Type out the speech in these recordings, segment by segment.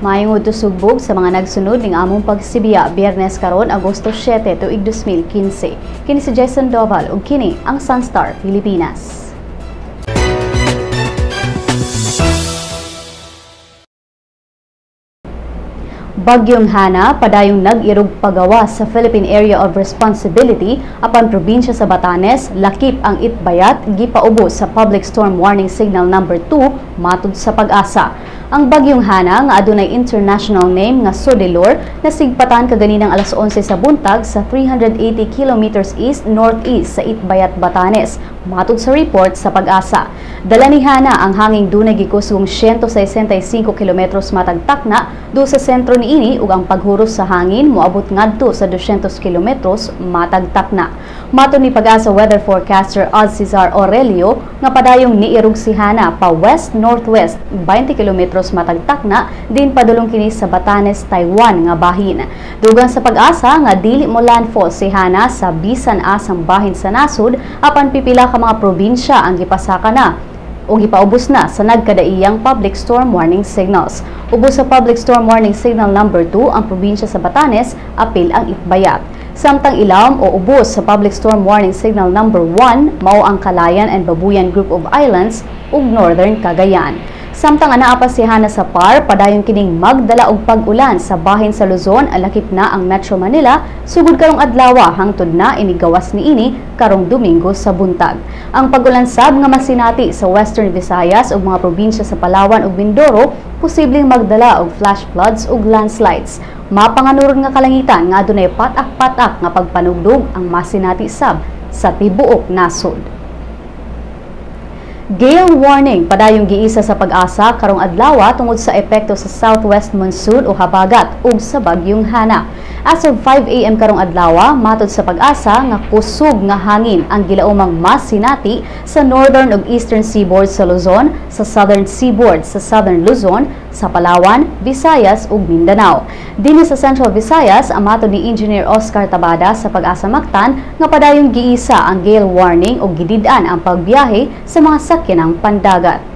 Maayong udto, sugbog, sa mga nagsunod ning among pagsibiya, Biyernes karon, Agosto 7, tuig 2015. Kini si Jason Doval ug kini ang Sunstar Pilipinas. Bagyong Hana padayong nag-irog pagawas sa Philippine Area of Responsibility, apan probinsya sa Batanes, lakip ang Itbayat, gipaubos sa Public Storm Warning Signal number 2 matud sa PAGASA. Ang Bagyong Hana nga adunay international name nga Soudelor nasigpatan kaganinang alas 11 sa buntag sa 380 kilometers east northeast sa Itbayat, Batanes, matud sa report sa PAGASA. Dala ni Hana ang hanging dunay gikusgong 165 kilometros matag takna do sa sentro niini ug ang paghuros sa hangin moabot ngadto sa 200 kilometros matag takna. Matod ni PAGASA weather forecaster Oz Cesar Aurelio nga padayong niirog si Hana pa west northwest 20 kilometros matag takna din padulong kini sa Batanes, Taiwan nga bahin. Dugang sa PAGASA nga dili mo landfall si Hana sa bisan asang bahin sa nasod, apan pipila ka mga probinsya ang gipasaka na o gipaubos na sa nagkadaiyang public storm warning signals. Ubos sa public storm warning signal number 2 ang probinsya sa Batanes, apil ang Itbayat. Samtang ilawom o ubos sa public storm warning signal number 1 mao ang Calayan and Babuyan Group of Islands ug Northern Cagayan. Samtang anaa pa si Hana sa PAR, padayon kining magdala og pag-ulan sa bahin sa Luzon, lakip na ang Metro Manila, sugod karong adlaw hangtod na inigawas niini karong Domingo sa buntag. Ang pag-ulan sab nga masinati sa Western Visayas ug mga probinsya sa Palawan ug Mindoro, posibleng magdala og flash floods ug landslides. Mapanganuron nga kalangitan nga adunay patak-patak nga pagpanugdog ang masinati sab sa tibuok nasod. Gale warning padayong giisa sa PAGASA karong adlaw tungod sa epekto sa southwest monsoon o habagat ug sa Bagyong Hana. As of 5 a.m. karong adlaw, matod sa PAGASA nga kusog nga hangin ang gilaumang masinati sa northern ug eastern seaboard sa Luzon, sa southern seaboard sa southern Luzon, sa Palawan, Visayas ug Mindanao. Dinhi sa Central Visayas, ang matod ni Engineer Oscar Tabada sa PAGASA Mactan nga padayong giisa ang gale warning ug gidid-an ang pagbiyahe sa mga sakyanang pandagat.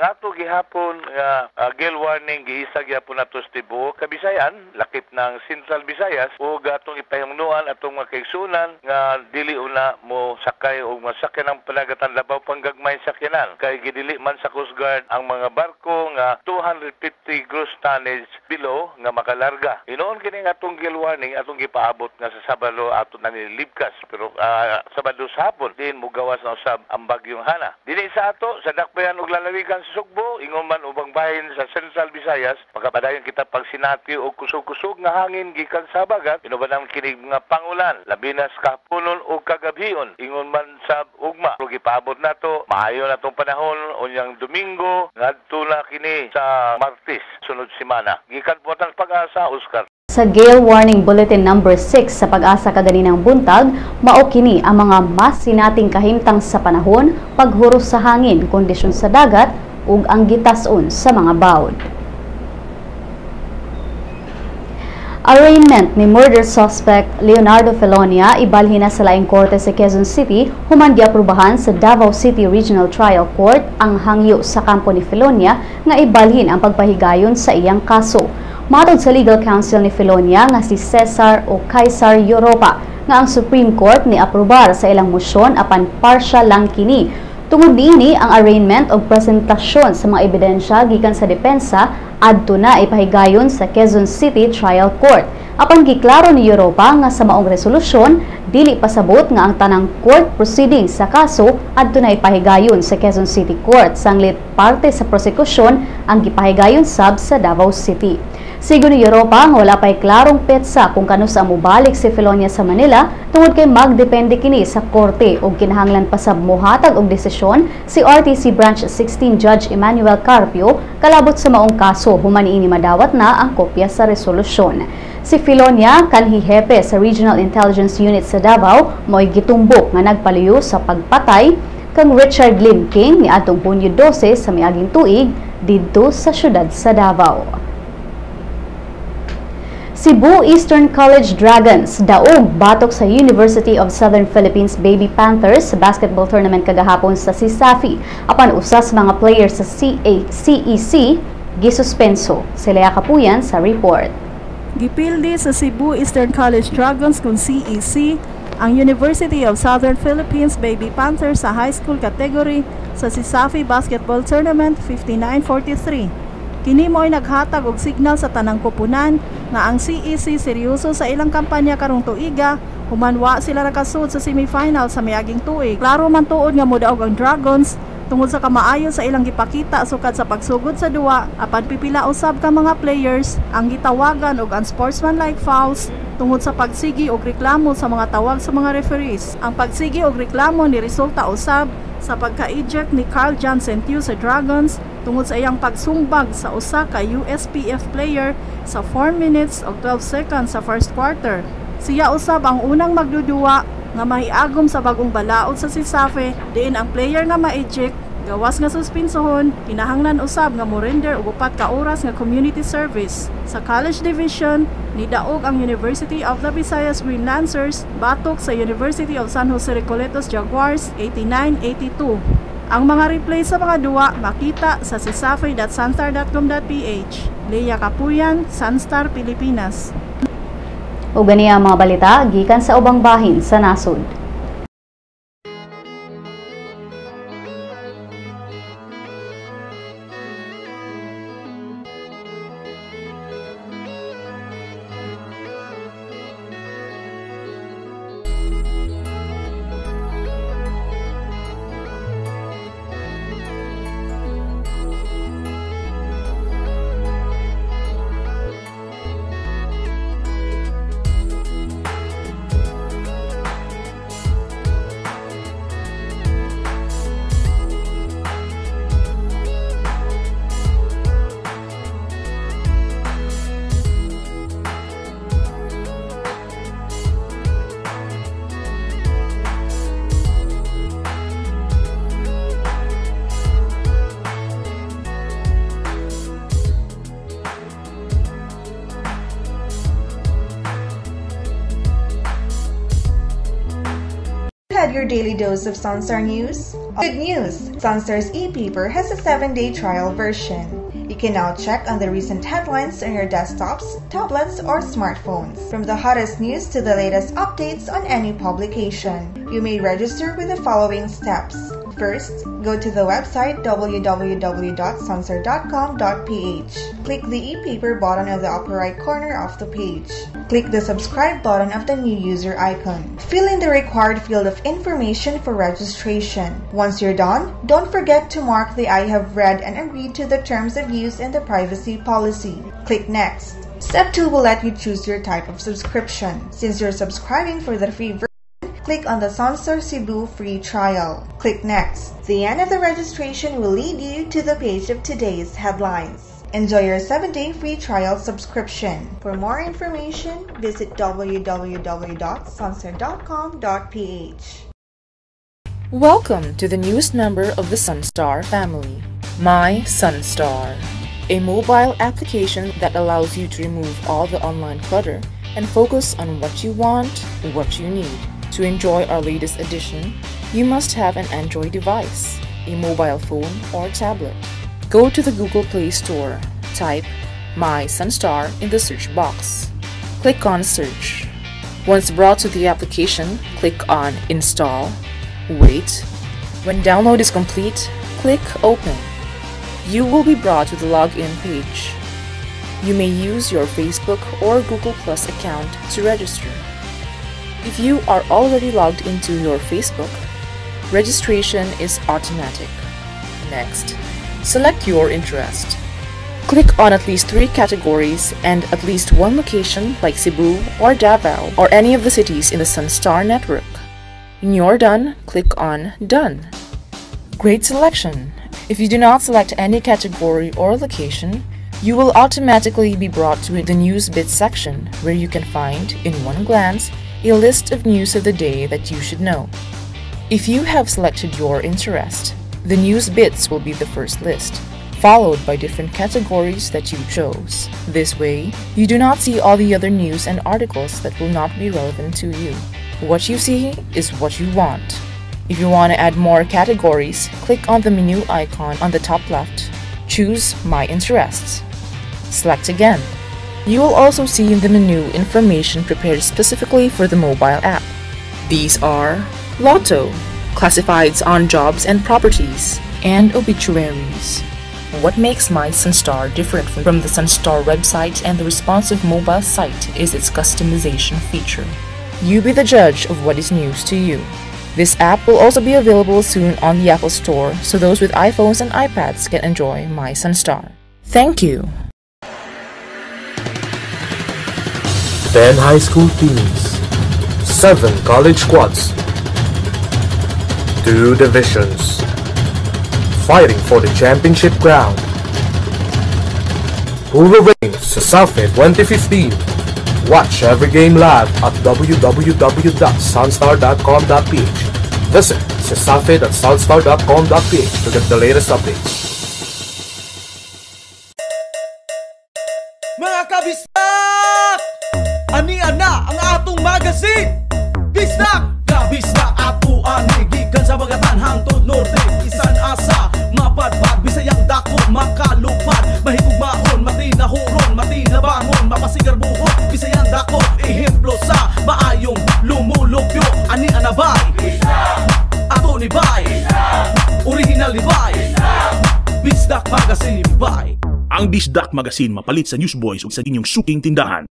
Ato gihapon nga gale warning giisa gihapon nato sa tibuok Kabisayan, lakip ng Central Visayas, ug atong ipahimungnuan atong mga kaigsuonan nga dili una mo sakay og masakyan ang panagatan, labaw pang gagmay sakyanan, kay gidili man sa Coast Guard ang mga barko nga 250 gross tonnage below nga makalarga. Hinuon kini nga atong gale warning atong gipaabot nga sa Sabado ato na nilibkas, pero Sabado sa hapon din mugawas na usab ang Bagyong Hana. Dinhi sa ato sa dakbayan ug lalawigan sa Sugbo, ingon man ubang bahin sa Central Visayas, makapadayon kita pagsinati og kusog-kusog nga hangin gikan sa habagat, inuban kini nga pangulan, labi na sa kahaponon o kagabhion, ingon man sa ugma. Pero gipaabot nato, maayo na tong panahon unyang Domingo ngadto na kini sa Martes sunod semana. Gikan po ang PAGASA, Oscar. Sa Gale Warning Bulletin number 6 sa PAGASA kaganinang buntag, mao kini ang mga masinating kahimtang sa panahon, paghuros sa hangin, kondisyon sa dagat ug ang gitas-on sa mga bawd. Arraignment ni murder suspect Leonardo Felonia ibalhin na sa laing korte sa Quezon City human giaprubahan sa Davao City Regional Trial Court ang hangyo sa kampo ni Felonia nga ibalhin ang pagpahigayon sa iyang kaso. Matod sa legal counsel ni Felonia nga si Cesar o Caesar Europa nga ang Supreme Court ni aprobar sa ilang mosyon, apan partial lang kini. Tungod niini, ang arraignment o presentasyon sa mga ebidensya gikan sa depensa adto na ipahigayon sa Quezon City Trial Court. Apan giklaro ni Europa nga sa maong resolusyon, dili pasabot nga ang tanang court proceedings sa kaso adto na ipahigayon sa Quezon City Court, sanglit parte sa prosekusyon ang gipahigayon sab sa Davao City. Sigon ni Europa nga wala pa'y klarong petsa kung kanusa mobalik si Felonia sa Manila tungod kay magdepende kini sa korte ug kinahanglan pa sab mohatag og desisyon si RTC Branch 16 Judge Emmanuel Carpio kalabot sa maong kaso human niini madawat na ang kopya sa resolusyon. Si Felonia, kanhi hepe sa Regional Intelligence Unit sa Davao, mo'y gitumbok nga nagpaliyo sa pagpatay kang Richard Lim King niadtong Hunyo 12 sa miaging tuig didto sa syudad sa Davao. Cebu Eastern College Dragons daog batok sa University of Southern Philippines Baby Panthers sa basketball tournament kagahapon sa CESAFI. Apan usa sa mga players sa CEC Gisuspenso. Sila Kapuyan sa report. Gipildi sa Cebu Eastern College Dragons kung CEC ang University of Southern Philippines Baby Panthers sa high school category sa CESAFI Basketball Tournament 59-43. Kini mo'y naghatag og signal sa tanang kupunan nga ang CEC seryoso sa ilang kampanya karong tuiga human wa sila nakasud sa semifinal sa miaging tuig. Klaro man tuod nga modaog ang Dragons tungod sa kamaayo sa ilang gipakita sukad sa pagsugod sa duwa, apan pipila usab ka mga players ang gitawagan og unsportsmanlike fouls tungod sa pagsigi og reklamo sa mga tawag sa mga referees. Ang pagsigi og reklamo ni resulta usab sa pagka-eject ni Carl Johnson Tiu sa Dragons tungod sa iyang pagsumbag sa usa ka USPF player sa 4 minutes ug 12 seconds sa first quarter. Siya usab ang unang magduduwa nga mahiagom sa bagong balaod sa CESAFI diin ang player nga ma-eject gawas nga suspinsohon kinahanglan usab nga mo-render og 4 ka oras nga community service. Sa college division, nidaog ang University of the Visayas Green Lancers batok sa University of San Jose Recoletos Jaguars 89-82. Ang mga replay sa mga duwa makita sa cesafi.sunstar.com.ph. Leia Kapuyan, Sunstar Pilipinas. Ug gani ang mga balita gikan sa ubang bahin sa nasod. Had your daily dose of Sunstar News? Good news! Sunstar's e-paper has a 7-day trial version. You can now check on the recent headlines on your desktops, tablets, or smartphones. From the hottest news to the latest updates on any publication. You may register with the following steps. First, go to the website www.sunstar.com.ph. Click the e-paper button on the upper right corner of the page. Click the subscribe button of the new user icon. Fill in the required field of information for registration. Once you're done, don't forget to mark the I have read and agreed to the terms of use and the privacy policy. Click Next. Step 2 will let you choose your type of subscription. Since you're subscribing for the free version, click on the Sunstar Cebu free trial. Click Next. The end of the registration will lead you to the page of today's headlines. Enjoy your 7-day free trial subscription. For more information, visit www.sunstar.com.ph. Welcome to the newest member of the Sunstar family, My Sunstar, a mobile application that allows you to remove all the online clutter and focus on what you want, what you need. To enjoy our latest edition, you must have an Android device, a mobile phone or tablet. Go to the Google Play Store, type My Sunstar in the search box. Click on Search. Once brought to the application, click on Install. Wait. When download is complete, click Open. You will be brought to the login page. You may use your Facebook or Google Plus account to register. If you are already logged into your Facebook, registration is automatic. Next, select your interest. Click on at least 3 categories and at least 1 location like Cebu or Davao or any of the cities in the Sunstar network. When you're done, click on Done. Great selection! If you do not select any category or location, you will automatically be brought to the News Bits section where you can find, in one glance, a list of news of the day that you should know. If you have selected your interest, the News Bits will be the first list, followed by different categories that you chose. This way, you do not see all the other news and articles that will not be relevant to you. What you see is what you want. If you want to add more categories, click on the menu icon on the top left. Choose My Interests. Select again. You will also see in the menu information prepared specifically for the mobile app. These are Lotto, classifieds on jobs and properties, and obituaries. What makes MySunStar different from the SunStar website and the responsive mobile site is its customization feature. You be the judge of what is news to you. This app will also be available soon on the Apple Store, so those with iPhones and iPads can enjoy MySunStar. Thank you! 10 high school teams, 7 college squads, 2 divisions, fighting for the championship crown. Who will reign Cesafi 2015? Watch every game live at www.sunstar.com.ph. Visit cesafi.sunstar.com.ph to get the latest updates. Mga kabisdak! Ania na ang atong magazine! Bisdak! Kabisdak ato ani gikan sa Bagatan hangtod Norte, isan asa mapadpad, Bisayang dako makalupad, mahigugmaon, matinahuron, matinabangon, mapasigarbuhon, Bisayang dako ehemplo sa maayong lumulupyo. Ania na bay? Bisdak! Ato ni bay? Bisdak! Original ni bay? Bisdak! Bisdak Magazine bay! Ang Bisdak Magazine mapalit sa Newsboys ug sa inyong suking tindahan.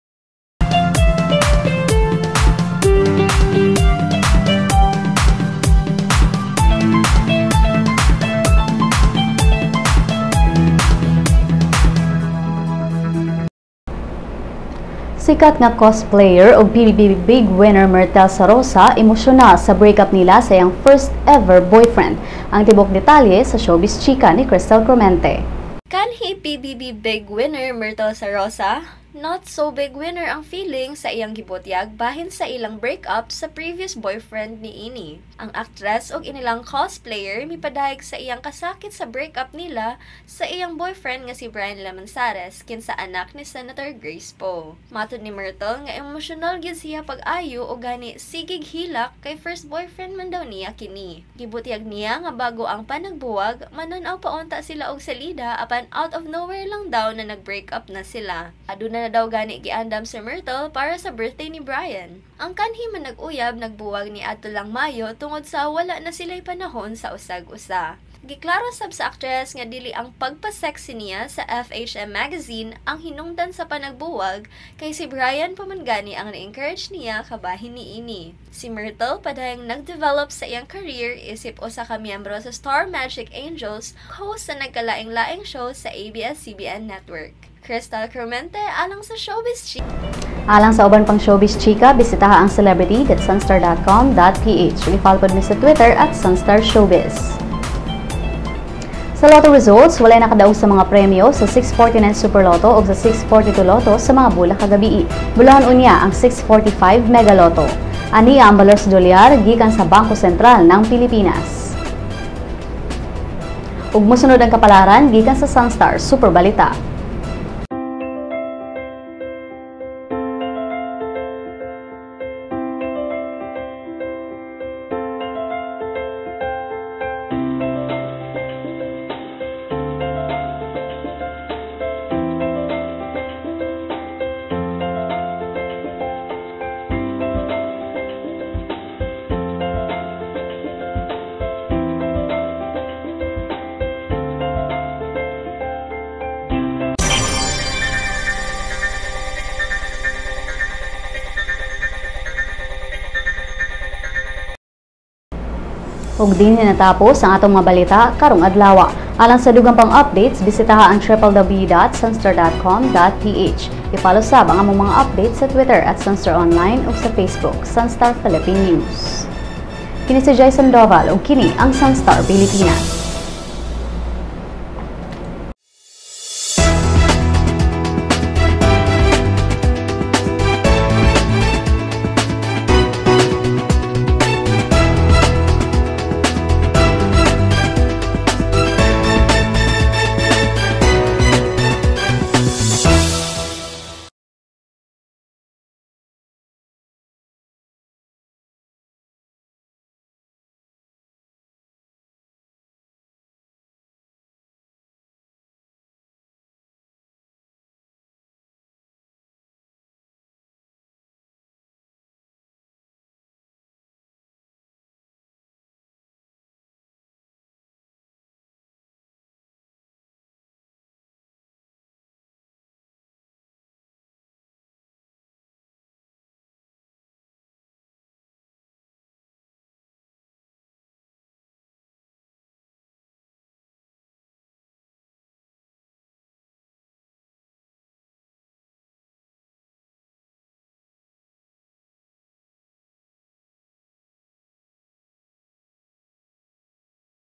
Sikat nga cosplayer o PBB big winner Myrtle Sarrosa emosyonal sa breakup nila sa iyang first ever boyfriend. Ang tibok detalye sa Showbiz Chika ni Crystal Cromente. Kanhi PBB big winner Myrtle Sarrosa, not so big winner ang feeling sa iyang gibutyag bahin sa ilang breakup sa previous boyfriend ni ini. Ang actress og inilang cosplayer mipadayag sa iyang kasakit sa breakup nila sa iyang boyfriend nga si Brian Lamanzares, kinsa anak ni Senator Grace Poe. Matod ni Myrtle nga emosyonal gyud siya pag-ayo o gani sigig hilak kay first boyfriend man daw niya kini. Gibutyag niya nga bago ang panagbuwag, manan-aw paunta sila og salida apan out of nowhere lang daw na nag-break up na sila. Aduna na daw gani giandam si Myrtle para sa birthday ni Brian. Ang kanhi man nag-uyab nagbuwag ni adto lang Mayo tungod sa wala na sila'y panahon sa usag-usa. Giklaro sab sa actress nga dili ang pagpa-sexy niya sa FHM magazine ang hinungdan sa panagbuwag kay si Brian pamangani ang na-encourage niya kabahin ni ini. Si Myrtle padayang nag-develop sa iyang career isip usa ka miyembro sa Star Magic Angels, host sa nagkalaing-laing show sa ABS-CBN Network. Crystal Cromente alang sa Showbiz Chika. Alang sa uban pang Showbiz Chika, bisitaha ang celebrity.sunstar.com.ph. I-follow pod mi sa Twitter at Sunstar Showbiz. Sa Lotto results, walay nakadaog sa mga premyo sa 649 Super Lotto o sa 642 Lotto sa mga bulak kagabi. Bulahan unya ang 645 Mega Lotto. Aniya ang balor sa dolyar gikan sa Bangko Sentral ng Pilipinas. Ug mosunod ang kapalaran gikan sa Sunstar Super Balita. Ug dinhi natapos ang atong mga balita karong adlaw. Alang sa dugang pang updates, bisitaha ang www.sunstar.com.ph. I-follow sab ang among mga updates sa Twitter at Sunstar Online ug sa Facebook, Sunstar Philippine News. Kini si Jason Doval ug kini ang Sunstar Pilipinas.